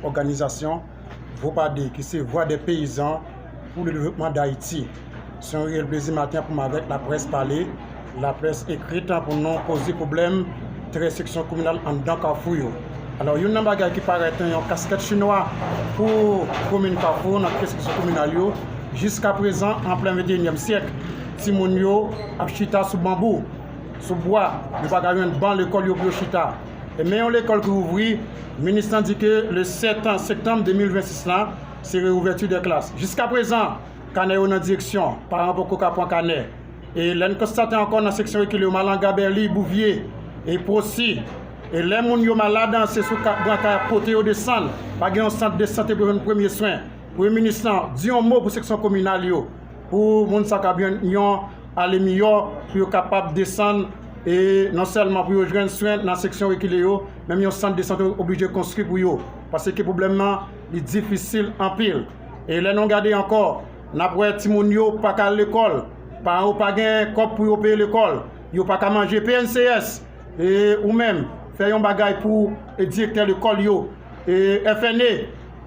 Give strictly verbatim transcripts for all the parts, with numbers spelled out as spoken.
Òganizasyon Vopade, ki se Vwa dè Peyizan pou le devlopman d Ayiti. Se yon reyèl plezi maten an pou m avèk laprès pale, laprès ekrit an, pou nou poze pwoblèm trè seksyon kominal anndan Kafou yo. Alò, youn nan bagay ki parèt yon kaskèt chinwa pou komin Kafou nan trè seksyon kominal yo, jiska prezan, an plen venteyinyèm syèk, timoun yo ap chita sou banbou, sou bwa, yo pa ka jwenn ban lekòl yo pou yo chita. E men yon lekòl ki ouvri, minis lan di ke le sèt septanm de mil vennsis lan, se reouvèti dè klas. Jiska prezan, kanè yo nan direksyon, paran poko ka pran kanè. E lè n konstate ankò nan seksyon rekile yo, Malanga, Bèli, Bouvye, e Pwosi. E lè moun yo malad, se sou ka-, brankay y ap pote yo desann. Pa gen yon sant de sante pou yo jwenn premye swen. Premye minis lan, di yon mo pou seksyon kominal yo, pou moun sa k ap jwenn yon ale miyò, pou yo kapab desann, e non sèlman pou yo jwenn swen nan seksyon rekile yo, menm yon sant de sante oblije konstwi pou yo, paske pwoblèm nan, li difisil anpil. E lè nou gade ankò, n ap wè timoun yo pa ka al lekòl, paran yo pa gen kòb pou yo peye lekòl, yo pa ka manje. P N C S, e ou menm, fè yon bagay pou, e, direktè lekòl yo, e F N E,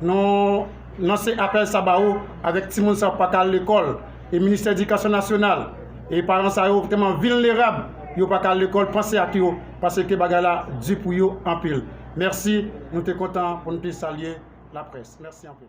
nou lanse apèl sa ba ou, avèk timoun sa yo pa ka al lekòl, e Ministè Edikasyon Nasyonal, e paran sa yo tèlman vilnerab, yo pa ka al lekòl, panse ak yo, paske bagay la di pou yo anpil. Mèsi, nou te kontan pou nou te salye laprès. Mèsi anpil.